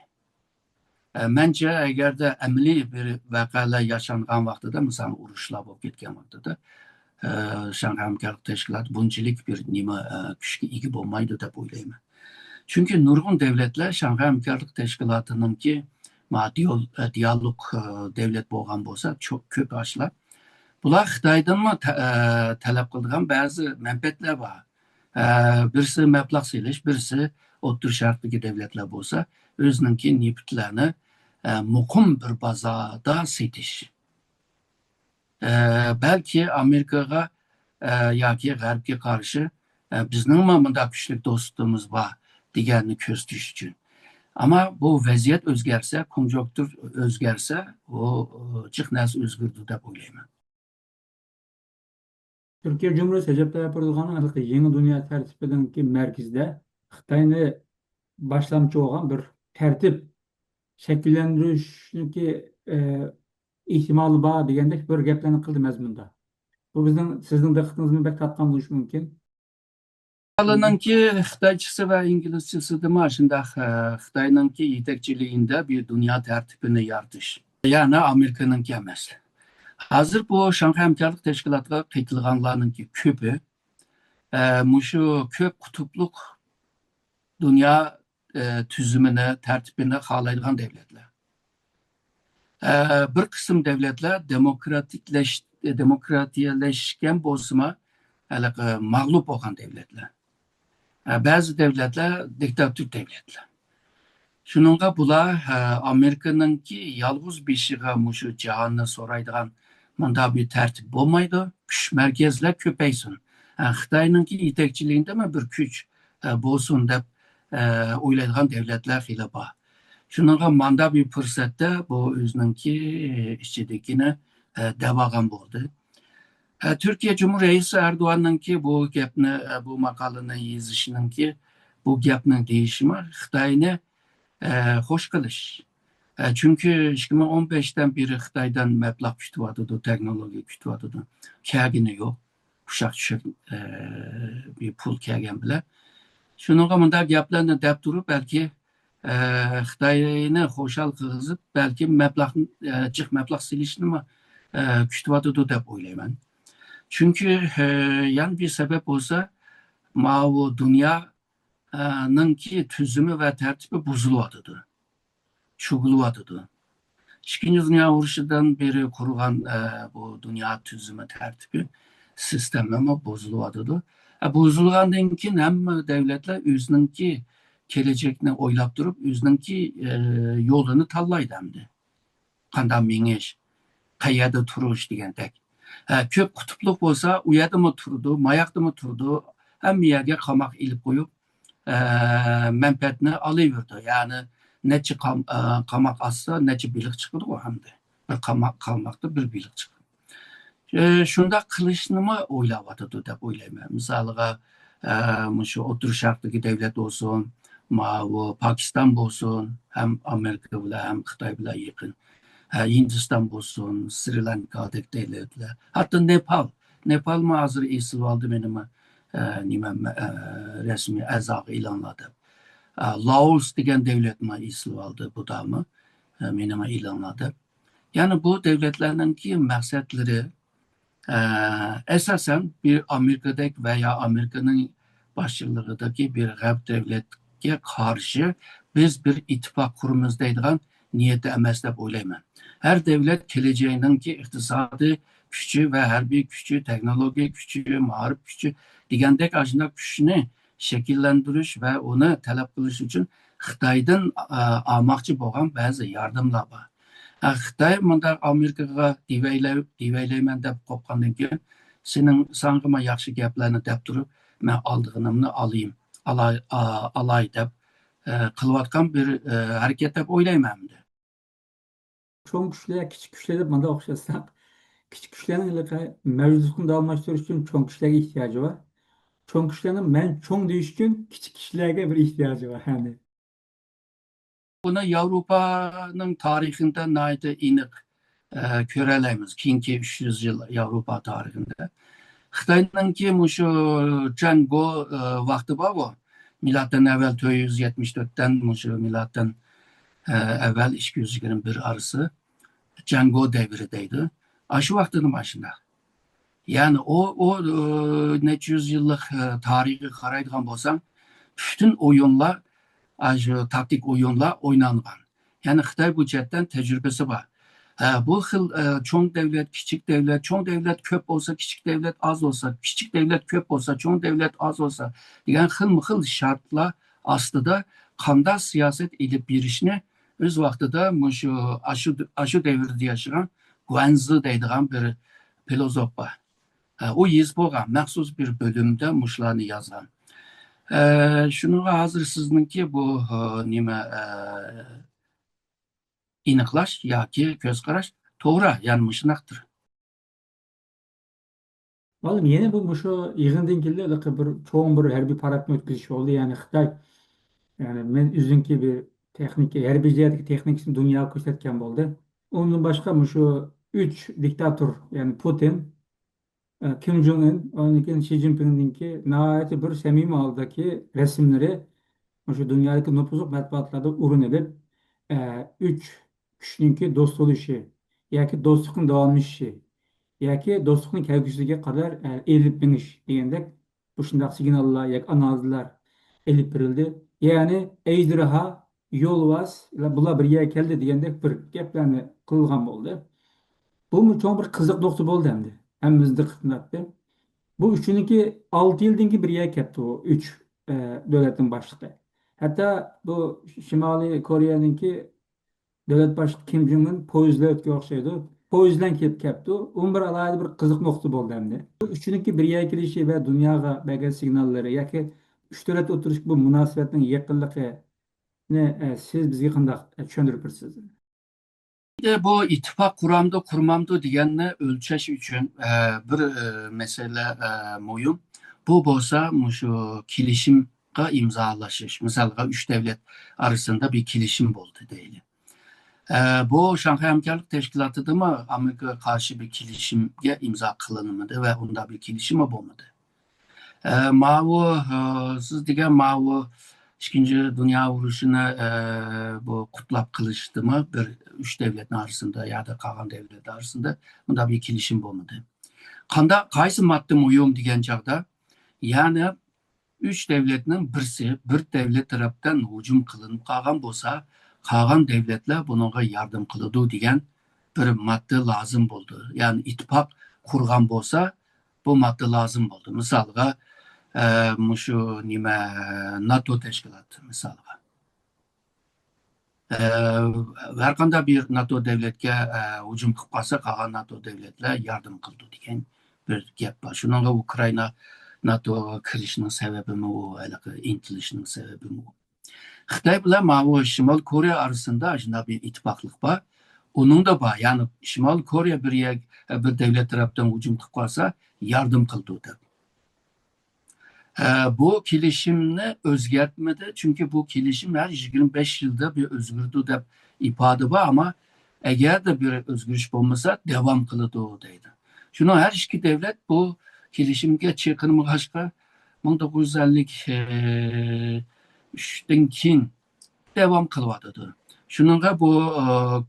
ئە، مەنچە، ئەگەردە ئەمەلىي بىر ۋەقەلەر ياشانغان ۋاقتىدا، مىسالەن، ئۇرۇشلار بولۇپ كەتكەن ۋاقتىدا، ئە، شاڭخەي ھەمكارلىق تەشكىلاتى بۇنچىلىك بىر نېمە، ئە، كۈچكە ئىگە بولمايدۇ دەپ ئويلايمەن. چۈنكى نۇرغۇن دەۋلەتلەر شاڭخەي ھەمكارلىق تەشكىلاتىنىڭكى ما دىيال-، ئە، دىيالوگ، ئە، دەۋلەت بولغان بولسا، چوق كۆپ ئاشلار. بۇلار خىتايدىنمۇ تە-، ئە، تەلەپ قىلىدىغان بەزى مەنپەئەتلەر بار. ئە، بىرسى مەبلەغ سېلىش، بىرسى ئوتتۇرا شەرقتىكى دەۋلەتلەر بولسا، ئۆزىنىڭكى نېفىتلەرنى، ئە، مۇقىم بىر بازاردا سېتىش. ئە، بەلكى ئامېرىكىغا، ئە، ياكى غەربكە قارشى، ئە، بىزنىڭمۇ مۇنداق كۈچلۈك دوستىمىز بار دېگەننى كۆرسىتىش ئۈچۈن. ئەمما بۇ ۋەزىيەت ئۆزگەرسە، كونجۇنكتۇر ئۆزگەرسە، ئۇ، ئۇ جىق نەرسە ئۆزگىرىدۇ دەپ ئويلايمەن. تۈركىيە جۇمھۇرىيىتى رەجەپ تايىپ ئەردوغاننىڭ ھېلىقى يېڭى دۇنيا تەرتىپىنىڭكى مەركىزىدە خىتاينى باشلامچى بولغان بىر تەرتىپ شەكىللەندۈرۈشنىڭكى، ئە، ئېھتىمالى بار دېگەندەك بىر گەپلەرنى قىلدى مەزمۇندا. بۇ بىزنىڭ، سىزنىڭ دىققىتىڭىزنى بەك تارتقان بولۇشى مۇمكىن. خىتايلارنىڭكى خىتايچىسى ۋە ئىنگلىزچىسىدىمۇ شۇنداق، ئە، خىتاينىڭكى يېتەكچىلىكىدە بىر دۇنيا تەرتىپىنى يارىتىش. يەنى ئامېرىكىنىڭكى ئەمەس. ھازىر بۇ شاڭخەي ھەمكارلىق تەشكىلاتىغا قېتىلغانلارنىڭكى كۆپى، ئە، مۇشۇ كۆپ قۇتۇپلۇق دۇنيا، ئە، تۈزۈمىنى، تەرتىپىنى خالايدىغان دەۋلەتلەر. ئە، بىر قىسىم دەۋلەتلەر دېموكراتىكلەش-، دېموكراتىيەلەشكەن بولسىمۇ، ھېلىقى مەغلۇپ بولغان دەۋلەتلەر. ئە، بەزى دەۋلەتلەر دىكتاتور دەۋلەتلەر. شۇنىڭغا بۇلار، ئە، ئامېرىكىنىڭكى يالغۇز بېشىغا مۇشۇ جاھاننى سورايدىغان مۇنداق بىر تەرتىپ بولمايدۇ. كۈچ مەركەزلەر كۆپەيسۇن. ئە، خىتاينىڭكى يېتەكچىلىكىدىمۇ بىر كۈچ، ئە، بولسۇن دەپ، ئە، ئويلايدىغان دەۋلەتلەر خېلى بار. شۇنىڭغا ماندا بىر پۇرسەتتە بۇ ئۆزىنىڭكى ئىچىدىكىنى، ئە، دەۋالغان بولدى. ئە، تۈركىيە جۇمھۇر رەئىسى ئەردوغاننىڭكى بۇ گەپنى، ئە، بۇ ماقالىنى يېزىشىنىڭكى، بۇ گەپنى دېيىشىمۇ خىتاينى، ئە، خوش قىلىش. ئە، چۈنكى ئىككى مىڭ ئون بەشتىن بېرى خىتايدىن مەبلەغ كۈتۈۋاتىدۇ، تېخنولوگىيە كۈتۈۋاتىدۇ. كەلگىنى يوق. ئۇششاق چۈشەك، ئە، بىر پۇل كەلگەن بىلەن. شۇنىڭغا مۇنداق گەپلەرنى دەپ تۇرۇپ، بەلكى، ئە، خىتاينى خۇشال قىلغۇزۇپ، بەلكى مەبلەغ، ئە، جىق مەبلەغ سېلىشنىمۇ، ئە، كۈتۈۋاتىدۇ دەپ ئويلايمەن. چۈنكى، ئە، يەنە بىر سەۋەب بولسا، ماۋۇ دۇنيا، ئە، نىڭكى تۈزۈمى ۋە تەرتىپى بۇزۇلۇۋاتىدۇ. چۆكۈلۈۋاتىدۇ. ئىككىنچى دۇنيا ئۇرۇشىدىن بېرى قۇرۇلغان، ئە، بۇ دۇنيا تۈزۈمى، تەرتىپى، سىستېمىمۇ بۇزۇلۇۋاتىدۇ. ئە، بۇزۇلغاندىن كېيىن ھەممە دۆلەتلەر ئۆزىنىڭكى كېلەچەكنى ئويلاپ تۇرۇپ، ئۆزىنىڭكى، ئە، يولىنى تاللايدۇ ئەمدى. قانداق مېڭىش، قەيەردە تۇرۇش دېگەندەك. ئە، كۆپ قۇتۇپلۇق بولسا، ئۇ يەردىمۇ تۇرىدۇ، ماياقتىمۇ تۇرىدۇ، ھەممە يەرگە قاماق ئېلىپ قويۇپ، ئە، مەنپەئەتنى ئالاۋېرىدۇ. يەنى نەچچە قام-، ئە، قاماق ئاتسا، نەچچە بېلىق چىقىدىغۇ ئەمدى. بىر قاماق، قاماقتا بىر بېلىق چىقىدۇ. ئە، شۇنداق قىلىشنىمۇ ئويلاۋاتىدۇ دەپ ئويلايمەن. مىسالىغا، ئە، مۇشۇ ئوتتۇرا شەرقتىكى دۆلەت بولسۇن، ماۋۇ پاكىستان بولسۇن، ھەم ئامېرىكا بىلەن، ھەم خىتاي بىلەن يېقىن. ھە، ھىندىستان بولسۇن، سرى لانكادەك دۆلەتلەر، ھەتتا نېپال. نېپالمۇ ھازىر ئېسىلىۋالدى مېنىمۇ، ئە، نېمە، ئە، رەسمىي ئەزاغا ئېلىنىڭلار دەپ. ئە، لائوس دېگەن دۆلەتمۇ ئېسىلىۋالدى، بۇدامۇ، ئە، مېنىمۇ ئېلىنىڭلار دەپ. يەنى بۇ دۆلەتلەرنىڭكى مەقسەتلىرى، ئە، ئاساسەن بىر ئامېرىكىدەك ۋە يا ئامېرىكىنىڭ باشچىلىقىدىكى بىر غەرب دۆلەتكە قارشى بىز بىر ئىتتىپاق قۇرىمىز دەيدىغان نىيەتتە ئەمەس دەپ ئويلايمەن. ھەر دۆلەت كېلەچەكنىڭكى ئىقتىسادىي كۈچى ۋە ھەربىي كۈچى، تېخنولوگىيە كۈچى، مائارىپ كۈچى دېگەندەك ئاشۇنداق كۈچنى شەكىللەندۈرۈش ۋە ئۇنى تەلەپ قىلىش ئۈچۈن خىتايدىن، ئا، ئالماقچى بولغان بەزى ياردەملەر بار. ئە، خىتاي مۇنداق ئامېرىكىغا دېۋەيلەي-، دېۋەيلەيمەن دەپ قوپقاندىن كېيىن، سېنىڭ، ساڭىمۇ ياخشى گەپلەرنى دەپ تۇرۇپ، مەن ئالىدىغىنىمنى ئالايىم، ئالاي، ئا-، ئالاي دەپ، ئە، قىلىۋاتقان بىر، ئە، ھەرىكەت دەپ ئويلايمەن ئەمدى. چوڭ كۈچلەر، كىچىك كۈچلەر دەپ مانداق ئوخشاتساق، كىچىك كۈچلەرنىڭ ھېلىقى مەۋجۇتلۇقىنى داۋاملاشتۇرۇش ئۈچۈن چوڭ كۈچلەرگە ئېھتىياجى بار. چوڭ كۈچلەرنىڭ مەن چوڭ دېيىش ئۈچۈن كىچىك كۈچلەرگە بىر ئېھتىياجى بار. يەنى. بۇنى ياۋروپانىڭ تارىخىدا ناھايىتى ئېنىق، ئە، كۆرەلەيمىز. كېيىنكى ئۈچ يۈز يىل ياۋروپا تارىخىدا. خىتاينىڭكى مۇشۇ جەڭگو، ئە، ۋاقتى بارغۇ. مىلادتىن ئەۋۋەل تۆت يۈز يەتمىش تۆتتىن مۇشۇ مىلادتىن، ئە، ئەۋۋەل ئىككى يۈز يىگىرمە بىر ئارىسى جەڭگو دەۋرى دەيدۇ. ئاشۇ ۋاقتىدىن باشلاپ. يەنى ئۇ، ئۇ، ئۇ نەچچە يۈز يىللىق، ئە، تارىخىغا قارايدىغان بولساڭ، پۈتۈن ئويۇنلار، ئاشۇ تاكتىك ئويۇنلار ئوينالغان. يەنى خىتاي بۇ جەھەتتىن تەجرىبىسى بار. ھە، بۇ خىل، ئە، چوڭ دەۋلەت، كىچىك دەۋلەت، چوڭ دەۋلەت كۆپ بولسا، كىچىك دەۋلەت ئاز بولسا، كىچىك دەۋلەت كۆپ بولسا، چوڭ دەۋلەت ئاز بولسا دېگەن خىلمۇ خىل شەرتلەر ئاستىدا قانداق سىياسەت ئېلىپ بېرىشنى ئۆز ۋاقتىدا مۇشۇ، ئاشۇ، ئاشۇ دەۋردە ياشىغان گۇەنزى دەيدىغان بىر فىلوزوف بار. ھە، ئۇ يېزىپ بولغان، مەخسۇس بىر بۆلۈمدە مۇشۇلارنى يازغان. ئە، شۇنىڭغا ھازىر سىزنىڭكى بۇ، ئە، نېمە، ئە، ئېنىقلاش ياكى كۆز قاراش توغرا، يەنى مۇشۇنداقتۇر. مۇئەللىم، يەنە بۇ مۇشۇ يىغىندىن كېيىن ھېلىقى بىر چوڭ بىر ھەربىي پاراتنى ئۆتكۈزۈش بولدى. يەنى خىتاي، يەنى مەن ئۆزىنىڭكى بىر تېخنىكا، ھەربىي جەھەتتىكى تېخنىكىسىنى دۇنياغا كۆرسەتكەن بولدى. ئۇندىن باشقا مۇشۇ ئۈچ دىكتاتور، يەنى پۇتىن، ئە، كىم جوڭ ئىن، ئاندىن كېيىن شى جىنپىڭنىڭكى ناھايىتى بىر سەمىمىي ھالدىكى رەسىملىرى مۇشۇ دۇنيادىكى نوپۇزلۇق مەتبۇئاتلاردا ئورۇن ئېلىپ، ئە، ئۈچ كۈچنىڭكى دوست بولۇشى ياكى دوستلۇقنىڭ داۋاملىشىشى ياكى دوستلۇقنىڭ كەلگۈسىگە قەدەر، ئە، ئېلىپ مېڭىش دېگەندەك مۇشۇنداق سىگناللار ياكى ئانالىزلار ئېلىپ بېرىلدى. يەنى ئەجدىھا، يولۋاس، بۇلار بىر يەرگە كەلدى دېگەندەك بىر گەپلەرنى قىلغان بولدى. بۇمۇ چوڭ بىر قىزىق نۇقتا بولدى ئەمدى. ھەممىمىز دىققەت قىلاتتى. بۇ ئۈچىنىڭكى ئالتە يىلدىن كېيىن بىر يەرگە كەپتۇ، بۇ ئۈچ، ئە، دۆلەتنىڭ باشلىقى. ھەتتا بۇ شىمالىي كورېيەنىڭكى دۆلەت باشلىقى كىم جوڭ ئىن پويىز بىلەن ئۆتكەن ئوخشايدۇ. پويىز بىلەن كېلىپ كەپتۇ. ئۇمۇ بىر ئالاھىدە بىر قىزىق نۇقتا بولدى ئەمدى. بۇ ئۈچىنىڭكى بىر يەرگە كېلىشى ۋە دۇنياغا بەرگەن سىگناللىرى ياكى ئۈچ دۆلەت ئوتتۇرىسىدىكى بۇ مۇناسىۋەتنىڭ يېقىنلىقىنى، ئە، سىز بىزگە قانداق، ئە، چۈشەندۈرۈپ بېرىسىز؟ ئەمدى بۇ ئىتتىپاق قۇرامدۇ، قۇرمامدۇ دېگەننى ئۆلچەش ئۈچۈن، ئە، بىر، ئە، مەسىلە، ئە، مۇھىم. بۇ بولسا مۇشۇ كېلىشىمغا ئىمزالىشىش. مىسالغا، ئۈچ دەۋلەت ئارىسىدا بىر كېلىشىم بولدى دەيلى. ئە، بۇ شاڭخەي ھەمكارلىق تەشكىلاتىدىمۇ ئامېرىكىغا قارشى بىر كېلىشىمگە ئىمزا قىلىنمىدى ۋە ئۇنداق بىر كېلىشىممۇ بولمىدى. ئە، ماۋۇ، ئە، سىز دېگەن ماۋۇ ئىككىنچى دۇنيا ئۇرۇشىنى، ئە، بۇ قۇتلاپ قىلىشتىمۇ بىر ئۈچ دەۋلەتنىڭ ئارىسىدا يا قالغان دەۋلەتلەر ئارىسىدا مۇنداق بىر كېلىشىم بولمىدى. قانداق، قايسى ماددا مۇھىم دېگەن چاغدا، يەنى ئۈچ دەۋلەتنىڭ بىرسى بىر دەۋلەت تەرەپتىن ھۇجۇم قىلىنىپ قالغان بولسا، قالغان دەۋلەتلەر بۇنىڭغا ياردەم قىلىدۇ دېگەن بىر ماددا لازىم بولدى. يەنى ئىتتىپاق قۇرغان بولسا، بۇ ماددا لازىم بولدى. مىسالغا، ئە، مۇشۇ نېمە، ناتو تەشكىلاتى مىسالغا. ئە، ھەر قانداق بىر ناتو دەۋلەتكە، ئە، ھۇجۇم قىلىپ قالسا، قالغان ناتو دەۋلەتلەر ياردەم قىلىدۇ دېگەن بىر گەپ بار. شۇنىڭغا ئۇكرائىنا ناتوغا كىرىشنىڭ سەۋەبىمۇ ئۇ، ھېلىقى ئىنتىلىشنىڭ سەۋەبىمۇ ئۇ. خىتاي بىلەن ماۋۇ شىمال كورېيە ئارىسىدا شۇنداق بىر ئىتتىپاقلىق بار. ئۇنىڭدا بار، يەنى شىمال كورېيە بىر يەر، بىر دەۋلەت تەرەپتىن ھۇجۇم قىلىپ قالسا، ياردەم قىلىدۇ دەپ. ئە، بۇ كېلىشىمنى ئۆزگەرتمىدى، چۈنكى بۇ كېلىشىم ھەر يىگىرمە بەش يىلدا بىر ئۆزگىرىدۇ دەپ ئىپادە بار، ئەمما ئەگەردە بىر ئۆزگىرىش بولمىسا، داۋام قىلىدۇ دەيدۇ. شۇنىڭ ھەر ئىككى دەۋلەت بۇ كېلىشىمگە چېقىنمىغاچقا، مىڭ توققۇز يۈز ئەللىك ئۈچتىن كېيىن داۋام قىلىۋاتىدۇ. شۇنىڭغا بۇ، ئە،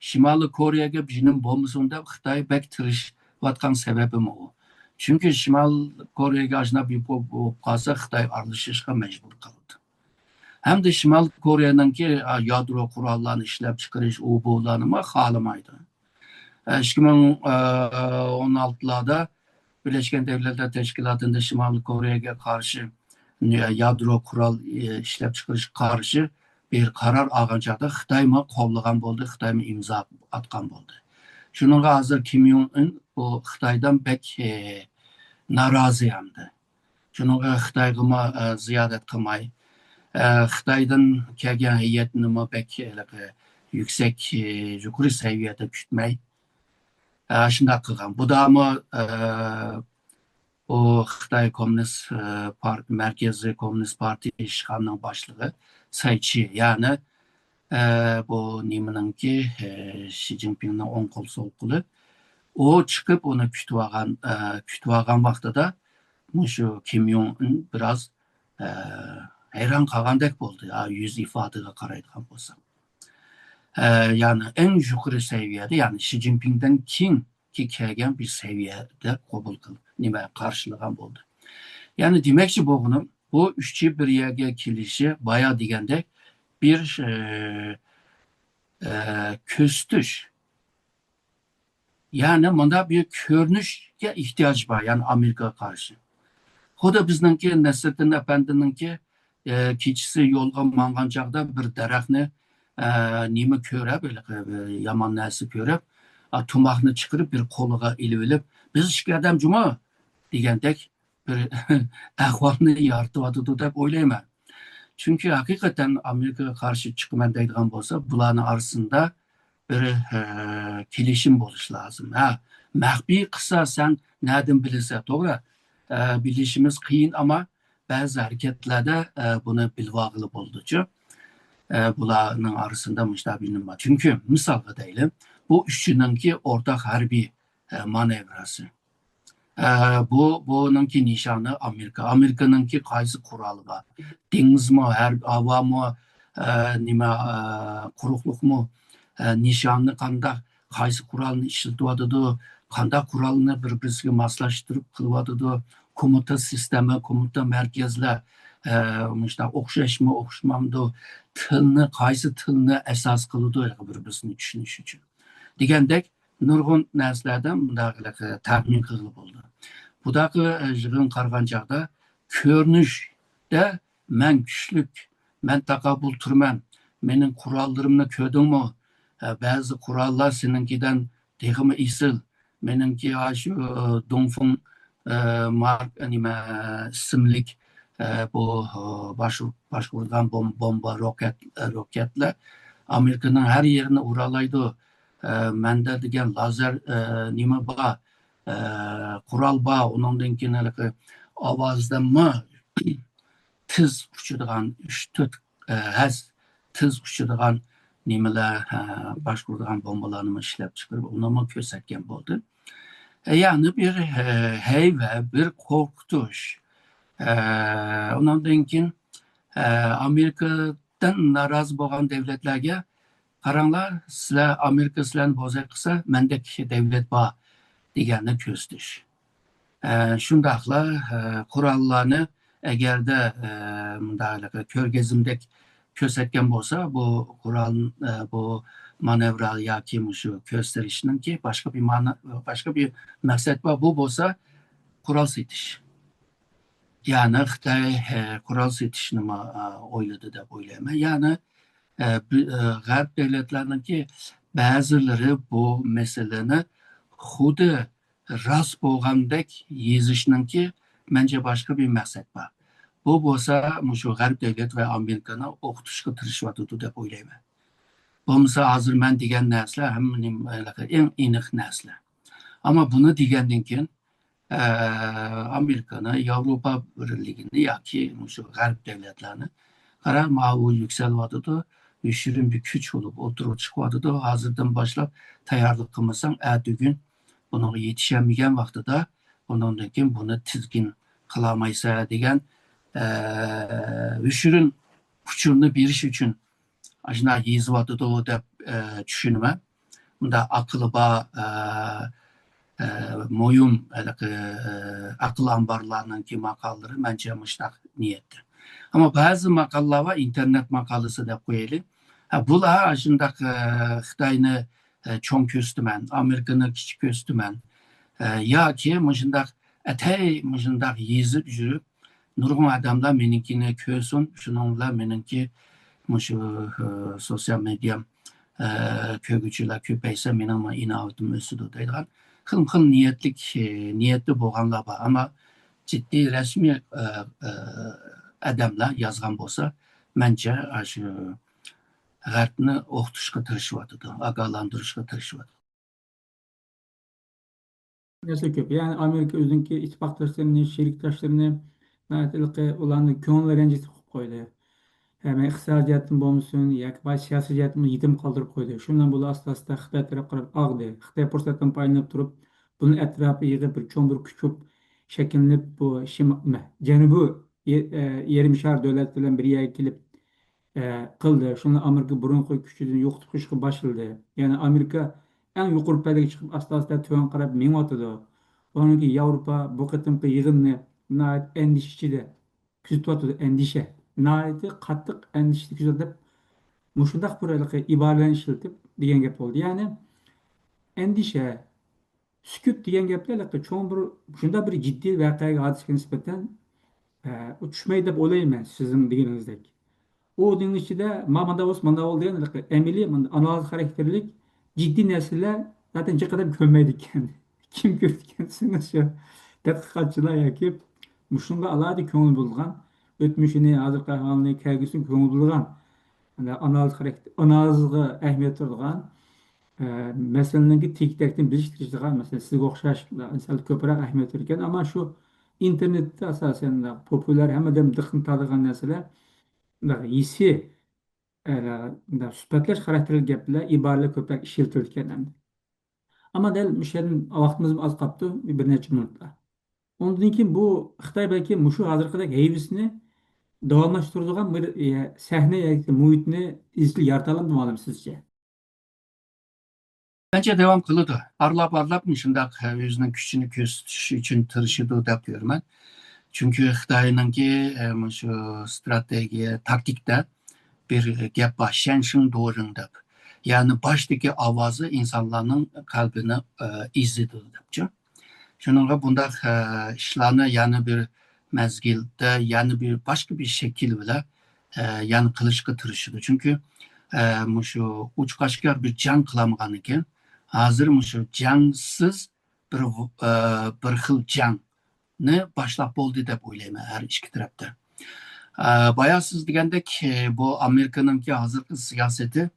شىمالىي كورېيەگە بىر نېمە بولمىسۇن دەپ خىتاي بەك تىرىشىۋاتقان سەۋەبىمۇ ئۇ. چۈنكى شىمالىي كورېيەگە ئاشۇنداق بىر بولۇپ، بولۇپ قالسا، خىتاي ئارىلىشىشقا مەجبۇر قالىدۇ. ھەمدە شىمالىي كورېيەنىڭكى، ئە، يادرو قوراللارنى ئىشلەپ چىقىرىش، ئۇ بۇلارنىمۇ خالىمايدۇ. ئىككى مىڭ ئون ئالتىلاردا بىرلەشكەن دەۋلەتلەر تەشكىلاتىدا شىمالىي كورېيەگە قارشى يادرو قورال ئىشلەپچىقىرىشقا قارشى بىر قارار ئالغان چاغدا خىتايمۇ قوللىغان بولدى، خىتايمۇ ئىمزا ئاتقان بولدى. شۇنىڭغا ھازىر كىم يوڭ ئىن بۇ خىتايدىن بەك نارازى ئەمدى. شۇنىڭغا خىتايغىمۇ زىيارەت قىلماي، خىتايدىن كەلگەن ھەيئەتنىمۇ بەك ھېلىقى يۈكسەك، يۇقىرى سەۋىيەدە كۈتمەي، شۇنداق قىلغان. بۇدامۇ ئۇ خىتاي كوممۇنىست پارت-، مەركىزىي كوممۇنىست پارتىيە ئىشخانىنىڭ باشلىقى سەي چى، يەنى ئە، بۇ نېمىنىڭكى، ئە، شى جىنپىڭنىڭ ئوڭ قول، سول قولى. ئۇ چىقىپ ئۇنى كۈتۈۋالغان، ئە، كۈتۈۋالغان ۋاقتىدا مۇشۇ كىم يوڭ ئۇن بىراز، ئە، ھەيران قالغاندەك بولدى، ئا، يۈز ئىپادىگە قارايدىغان بولساق. ئە، يەنى ئەڭ يۇقىرى سەۋىيەدە، يەنى شى جىنپىڭدىن كېيىنكى كەلگەن بىر سەۋىيەدە قوبۇل قىل-، نېمە، قارشىلىغان بولدى. يەنى دېمەكچى بولغىنىم، بۇ ئۈچى بىر يەرگە كېلىشى بايا دېگەندەك بىر، ئە، ئە، كۆرسىتىش. يەنى مۇنداق بىر كۆرۈنۈشكە ئېھتىياج بار، يەنى ئامېرىكىغا قارشى. خۇددى بىزنىڭكى نەسرىدىن ئەپەندىنىڭكى، ئە، كېچىسى يولغا ماڭغان چاغدا بىر دەرەخنى، ئە، نېمە كۆرۈپ، ھېلىقى، ئە، يامان نەرسە كۆرۈپ، ئا، تۇماقنى چىقىرىپ، بىر قولىغا ئېلىۋېلىپ، «بىز ئىككى ئادەم جۇمۇ!» دېگەندەك بىر ئەھۋالنى يارىتىۋاتىدۇ دەپ ئويلايمەن. چۈنكى ھەقىقەتەن ئامېرىكىغا قارشى چىقىمەن دەيدىغان بولسا، بۇلارنىڭ ئارىسىدا بىر، ئە، كېلىشىم بولۇشى لازىم. ھە، مەخپىي قىلسا سەن نەدىن بىلىسەن، توغرا. ئە، بىلىشىمىز قىيىن، ئەمما بەزى ھەرىكەتلەردە، ئە، بۇنى بىلىۋالغىلى بولىدۇچۇ. ئە، بۇلارنىڭ ئارىسىدا مۇشۇنداق بىلىم بار. چۈنكى مىسالغا دەيلى، بۇ ئۈچىنىڭكى ئورتاق ھەربىي، ئە، مانېۋراسى. ئە، بۇ، بۇنىڭكى نىشانى ئامېرىكا. ئامېرىكىنىڭكى قايسى قورالى بار؟ دېڭىزمۇ، ھەر-، ھاۋامۇ، ئە، نېمە، ئە، قۇرۇقلۇقمۇ؟ ئە، نىشانى قانداق، قايسى قورالنى ئىشلىتىۋاتىدۇ؟ قانداق قورالنى بىر-بىرسىگە ماسلاشتۇرۇپ قىلىۋاتىدۇ؟ كومۇتا سىستېما، كومۇتا مەركەزلەر، ئە، مۇشۇنداق ئوخشاشمۇ، ئوخشىمامدۇ؟ تىلنى، قايسى تىلنى ئاساس قىلىدۇ بىر-بىرسىنى چۈشىنىش ئۈچۈن؟ دېگەندەك، نۇرغۇن نەرسىلەردە مۇنداق تەخمىن قىلغىلى بولىدۇ. بۇنداق يىغىن قارىغان چاغدا كۆرۈنۈشتە مەن كۈچلۈك، مەن تاقابىل تۇرىمەن، مېنىڭ قوراللىرىمنى كۆردۈڭمۇ؟ بەزى قوراللار سېنىڭكىدىن تېخىمۇ ئېسىل. مېنىڭكى ئاشۇ دۇڭفېڭ، مارك، نېمە، ئىسىملىك، بۇ، باش-، باشقۇرىدىغان بوم-، بومبا، روكەت، روكەتلەر ئامېرىكىنىڭ ھەر يېرىنى ئۇرالايدۇ. ئە، مەندە دېگەن لازېر، ئە، نېمە بار، ئە، قورال بار، ئۇنىڭدىن كېيىن ھېلىقى ئاۋازدىنمۇ تېز ئۇچىدىغان ئۈچ تۆت، ئە، ھەس تېز ئۇچىدىغان نېمىلەر، ئە، باشقۇرىدىغان بومبىلارنىمۇ ئىشلەپ چىقىرىپ، ئۇنىمۇ كۆرسەتكەن بولدى. ئە، يەنى بىر، ئە، ھەيۋە، بىر قورقۇتۇش. ئە، ئۇنىڭدىن كېيىن، ئە، ئامېرىكا دىن نارازى بولغان دۆلەتلەرگە، «قاراڭلار، سىلەر، ئامېرىكا سىلەرنى بوزەك قىلسا، مەندەك دۆلەت بار» دېگەننى كۆرسىتىش. ئە، شۇنداقلا، ئە، قوراللارنى ئەگەردە، ئە، مۇنداق كۆرگەزمىدەك كۆرسەتكەن بولسا، بۇ قورال، ئە، بۇ مانېۋرا ياكى مۇشۇ كۆرسىتىشنىڭكى باشقا بىر مانا، باشقا بىر مەقسەت بار. بۇ بولسا قورال سېتىش. يەنى خىتاي، ئە، قورال سېتىشنىمۇ، ئە، ئويلىدى دەپ ئويلايمەن. يەنى، ئە، بى-، ئە، غەرب دۆلەتلەرنىڭكى بەزىلىرى بۇ مەسىلىنى خۇددى راست بولغاندەك يېزىشنىڭكى مەنچە باشقا بىر مەقسەت بار. بۇ بولسا مۇشۇ غەرب دۆلەت ۋە ئامېرىكىنى ئوخشىتىشقا تىرىشىۋاتىدۇ دەپ ئويلايمەن. بولمىسا ھازىر مەن دېگەن نەرسىلەر ھەممە نېمە-، ئەڭ ئېنىق نەرسىلەر. ئەمما بۇنى دېگەندىن كېيىن، ئە، ئامېرىكىنى، ياۋروپا بىرلىكىنى ياكى مۇشۇ غەرب دۆلەتلەرنى، قارا، ماۋۇ يۈكسىلىۋاتىدۇ، يوشۇرۇن بىر كۈچ بولۇپ ئوتتۇرىغا چىقىۋاتىدۇ. ھازىردىن باشلاپ تەييارلىق قىلمىساڭ، ئەتىگۈن بۇنىڭغا يېتىشەلمىگەن ۋاقتىدا، ئۇنىڭدىن كېيىن بۇنى تىزگىن قىلالمايسەن دېگەن، ئە، يوشۇرۇن ئۇچۇرنى بېرىش ئۈچۈن ئاشۇنداق يېزىۋاتىدۇ دەپ، ئە، چۈشىنىمەن. مۇنداق ئەقلى بار، ئە، ئە، مۇھىم ھېلىقى، ئە، ئەقىل ئامبارلارنىڭكى ماقالىلىرى مەنچە مۇشۇنداق نىيەتتە. ئەمما بەزى ماقالىلار بار، ئىنتېرنېت ماقالىسى دەپ قويايلى. ھە، بۇلار ئاشۇنداق، ئە، خىتاينى، ئە، چوڭ كۆرسىتىمەن، ئامېرىكىنى كىچىك كۆرسىتىمەن، ئە، ياكى مۇشۇنداق ئەتەي مۇشۇنداق يېزىپ يۈرۈپ، نۇرغۇن ئادەملەر مېنىڭكىنى كۆرسۇن، شۇنىڭ بىلەن مېنىڭكى مۇشۇ، ئە، سوتسىيال مېدىيام، ئە، كۆرگۈچىلەر كۆپەيسە، مېنىڭمۇ ئىناۋىتىم ئۆسىدۇ دەيدىغان خىلمۇ خىل نىيەتلىك، ئە، نىيەتتە بولغانلار بار. ئەمما جىددىي رەسمىي، ئە، ئە، ئادەملەر يازغان بولسا، مەنچە ئاشۇ غەربنى ئوخشىتىشقا تىرىشىۋاتىدۇ، ئاگاھلاندۇرۇشقا تىرىشىۋاتىدۇ. نەرسە كۆپ. يەنى ئامېرىكا ئۆزىنىڭكى ئىتتىپاقداشلىرىنى، شېرىكداشلىرىنى ناھايىتى ھېلىقى ئۇلارنى كۆڭلى رەنجىتىپ قويدى. ھەم ئىقتىسادىي جەھەتتىن بولمىسۇن ياكى باشقا سىياسىي جەھەتتىن يېتىم قالدۇرۇپ قويدى. شۇنىڭ بىلەن بۇلار ئاستا-ئاستا خىتاي تەرەپ قاراپ ئاغدى. خىتاي پۇرسەتتىن پايدىلىنىپ تۇرۇپ، بۇنى ئەتراپىغا يىغىپ، بىر چوڭ بىر كۈچ بولۇپ شەكىللىنىپ، بۇ شىم-، مە-، جەنۇبىي يە-، ئە، يېرىم شار دۆلەت بىلەن بىر يەرگە كېلىپ، ئە، قىلدى. شۇنى ئامېرىكا بۇرۇنقى كۈچىدىن يوقىتىپ قويۇشقا باشلىدى. يەنى ئامېرىكا ئەڭ يۇقىرى پەللىگە چىقىپ، ئاستا-ئاستا تۆۋەن قاراپ مېڭىۋاتىدۇ. ئۇنىڭدىن كېيىن ياۋروپا بۇ قېتىمقى يىغىننى ناھايىتى ئەندىشە ئىچىدە كۆزىتىۋاتىدۇ، ئەندىشە. ناھايىتى قاتتىق ئەندىشىدە كۆزىتىۋاتىدۇ دەپ، مۇشۇنداق بىر ھېلىقى ئىبارىلەرنى ئىشلىتىپ دېگەن گەپ بولدى. يەنى ئەندىشە، سۈكۈت دېگەن گەپلەر ھېلىقى چوڭ بىر، شۇنداق بىر جىددىي ۋەقەگە، ھادىسىگە نىسبەتەن، ئە، ئۇ چۈشمەيدۇ دەپ ئويلايمەن، سىزنىڭ دېگىنىڭىزدەك. ئۇ دېگەن ئىچىدە، ما-، مانداق بولسا، مانداق بولدى دېگەن ھېلىقى ئەمەلىي، مانا-، ئانالىز خاراكتېرلىك جىددىي نەرسىلەر زاتەن جىق ئادەم كۆرمەيدىكەن. كىم كۆرىدىكەن دېسىڭىز، شۇ تەتقىقاتچىلار ياكى مۇشۇنىڭغا ئالاھىدە كۆڭۈل بۆلىدىغان، ئۆتمۈشىنى، ھازىرقى ئەھۋالىنى، كەلگۈسىگە كۆڭۈل بۆلىدىغان، ئانالىز خاراكتېر-، ئانالىزغا ئەھمىيەت بېرىدىغان، ئە، مەسىلىنىڭكى تېگى-تەكتىنى بىلىش تىرىشىدىغان، مەسىلەن، سىزگە ئوخشاش ئىنسانلار كۆپرەك ئەھمىيەت بېرىدىكەن. ئەمما شۇ ئىنتېرنېتتا ئاساسەن پوپۇليار، ھەممە ئادەم دىققىتىنى تارتىدىغان نەرسىلەر، مۇنداق ھېسسىي، ئە، مۇنداق سۈپەتلەش خاراكتېرلىك گەپلەر، ئىبارىلەر كۆپرەك ئىشلىتىلىدىكەن ئەمدى. ئەمما دەل مۇشۇ يەردىن ۋاقتىمىزمۇ ئاز قاپتۇ، بىر نەچچە مىنۇتلا. ئۇندىن كېيىن بۇ خىتاي بەلكى مۇشۇ ھازىرقىدەك ھەيۋىسىنى داۋاملاشتۇرىدىغان بىر، ئە، سەھنە ياكى مۇھىتنى ئىزچىل يارىتالامدۇ مۇئەللىم سىزچە؟ مەنچە داۋام قىلىدۇ. ئارىلاپ-ئارىلاپ مۇشۇنداق، ئە، ئۆزىنىڭ كۈچىنى كۆرسىتىش ئۈچۈن تىرىشىدۇ دەپ كۆرىمەن. چۈنكى خىتاينىڭكى، ئە، مۇشۇ ستراتېگىيە، تاكتىكىدا بىر گەپ بار، شەنشىڭ دورىڭ دەپ. يەنى باشتىكى ئاۋازى ئىنسانلارنىڭ قەلبىنى، ئە، ئېزىدۇ دەپچۇ. شۇنىڭغا بۇنداق، ئە، ئىشلارنى يەنە بىر مەزگىلدە، يەنە بىر باشقا بىر شەكىل بىلەن، ئە، يەنە قىلىشقا تىرىشىدۇ. چۈنكى، ئە، مۇشۇ ئوچۇق-ئاشكارا بىر جەڭ قىلالمىغاندىكىن، ھازىر مۇشۇ جەڭسىز بىر، ئە، بىر خىل جەڭنى باشلاپ بولدى دەپ ئويلايمەن ھەر ئىككى تەرەپتە. ئە، بايا سىز دېگەندەك، ئە، بۇ ئامېرىكىنىڭكى ھازىرقى سىياسىتى،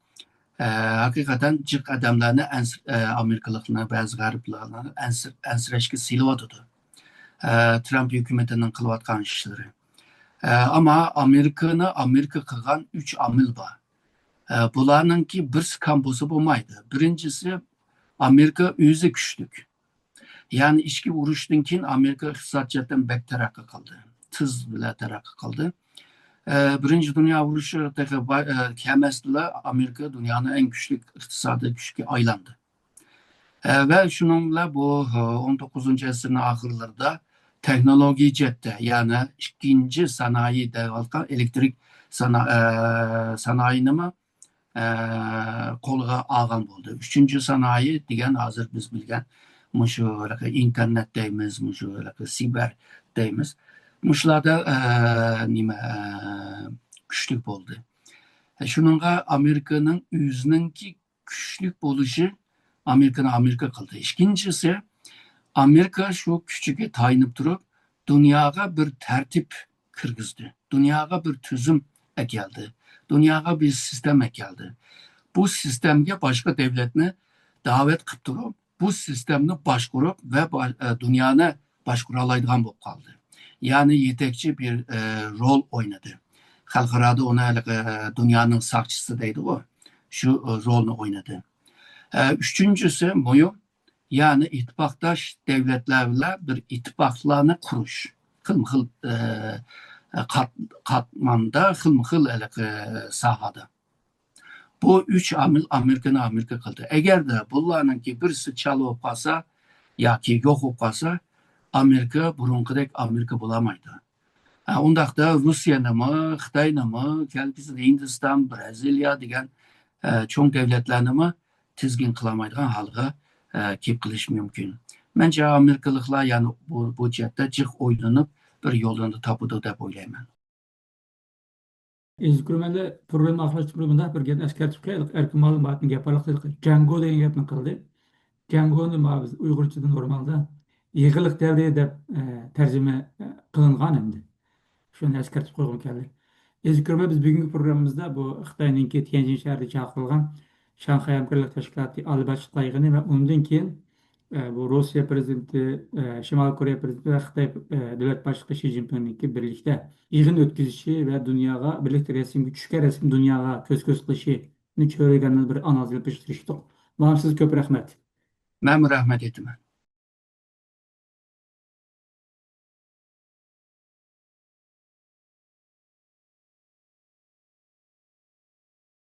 ئە، ھەقىقەتەن جىق ئادەملەرنى ئەنس-، ئە، ئامېرىكىلىقلارنى، بەزى غەربلەرنى ئەنسىر-، ئەنسىرەشكە سېلىۋاتىدۇ. ئە، ترامپ ھۆكۈمىتىنىڭ قىلىۋاتقان ئىشلىرى. ئە، ئەمما ئامېرىكىنى ئامېرىكا قىلغان ئۈچ ئامىل بار. ئە، بۇلارنىڭكى بىرسى كام بولسا بولمايدۇ. بىرىنچىسى، ئامېرىكا ئۆزى كۈچلۈك. يەنى ئىچكى ئۇرۇشتىن كېيىن ئامېرىكا ئىقتىساد جەھەتتىن بەك تەرەققىي قىلدى. تېز بىلەن تەرەققىي قىلدى. ئە، بىرىنچى دۇنيا ئۇرۇشى تېخى با-، ئە، كەلمەستىلا ئامېرىكا دۇنيانىڭ ئەڭ كۈچلۈك ئىقتىسادىي كۈچكە ئايلاندى. ئە، ۋە شۇنىڭ بىلەن بۇ، ئە، ئون توققۇزىنچى ئەسىرنىڭ ئاخىرلىرىدا تېخنولوگىيە جەھەتتە، يەنى ئىككىنچى سانائىي دەۋاتقان ئېلېكتىرىك سانا-، ئە، سانائىينىمۇ، ئە، قولغا ئالغان بولدى. ئۈچىنچى سانائىي دېگەن ھازىر بىز بىلگەن مۇشۇ ھېلىقى ئىنتېرنېت دەيمىز، مۇشۇ ھېلىقى سىبېر دەيمىز. مۇشۇلاردا، ئە، نېمە، ئە، كۈچلۈك بولدى. شۇنىڭغا ئامېرىكىنىڭ ئۆزىنىڭكى كۈچلۈك بولۇشى ئامېرىكىنى ئامېرىكا قىلدى. ئىككىنچىسى، ئامېرىكا شۇ كۈچىگە تايىنىپ تۇرۇپ، دۇنياغا بىر تەرتىپ كىرگۈزدى. دۇنياغا بىر تۈزۈم ئەكەلدى. دۇنياغا بىر سىستېما ئەكەلدى. بۇ سىستېمىگە باشقا دۆلەتنى داۋەت قىلىپ تۇرۇپ، بۇ سىستېمىنى باشقۇرۇپ ۋە با-، ئە، دۇنيانى باشقۇرالايدىغان بولۇپ قالدى. يەنى يېتەكچى بىر، ئە، رول ئوينىدى. خەلقئارادا ئۇنى ھېلىقى، ئە، دۇنيانىڭ ساقچىسى دەيدىغۇ، شۇ، ئە، رولنى ئوينىدى. ئە، ئۈچىنچىسى مۇھىم، يەنى ئىتتىپاقداش دۆلەتلەر بىلەن بىر ئىتتىپاقلارنى قۇرۇش. خىلمۇ خىل، ئە، قات-، قاتمامدا خىلمۇ خىل ھېلىقى ساھەدە. بۇ ئۈچ ئامىل ئامېرىكىنى ئامېرىكا قىلدى. ئەگەردە بۇلارنىڭكى بىرسى چالا بولۇپ قالسا ياكى يوق بولۇپ قالسا، ئامېرىكا بۇرۇنقىدەك ئامېرىكا بولالمايدۇ. ھە، ئۇنداقتا روسىيەنىمۇ، خىتاينىمۇ، كەلگۈسىدە ھىندىستان، بىرازىلىيە دېگەن، ئە، چوڭ دۆلەتلەرنىمۇ تىزگىن قىلالمايدىغان ھالغا، ئە، كېلىپ قېلىشى مۇمكىن. مەنچە ئامېرىكىلىقلار يەنە بۇ، بۇ جەھەتتە جىق ئويلىنىپ، بىر يولنى تاپىدۇ دەپ ئويلايمەن. ئەزىز كۆرۈرمەنلەر، پروگرامما ئاخىرلاشتۇرۇش بۇنداق بىر گەپنى ئەسكەرتىپ كېلەيلى. ئەركىن مۇئەللىم بۇ يەردىن گەپ ئارىلىقىدا جەڭگو دېگەن گەپنى قىلدى. جەڭگونى مانا بىز ئۇيغۇرچىدا نورمالدا يېغىلىق دەۋرى دەپ، ئە، تەرجىمە، ئە، قىلىنغان ئەمدى. شۇنى ئەسكەرتىپ قويغۇم كەلدى. ئەزىز كۆرۈرمەن، بىز بۈگۈنكى پروگراممىمىزدا بۇ خىتاينىڭكى تيەنجىن شەھىرىدە چاقىرىلغان شاڭخەي ھەمكارلىق تەشكىلاتى ئالىي باشلىقلار يىغىنى ۋە ئۇنىڭدىن كېيىن ئە، بۇ روسىيە پرېزىدېنتى، ئە، شىمالىي كورېيە پرېزىدېنتى ۋە خىتاي، ئە، دۆلەت باشلىقى شى جىنپىڭنىڭكى بىرلىكتە يىغىن ئۆتكۈزۈشى ۋە دۇنياغا بىرلىكتە رەسىمگە چۈشكەن رەسىمنى دۇنياغا كۆز-كۆز قىلىشىنى چۆرىگەندىن بىر ئانالىز ئېلىپ بېرىشقا تىرىشتۇق. ماڭا سىز كۆپ رەھمەت. مەنمۇ رەھمەت ئېيتىمەن.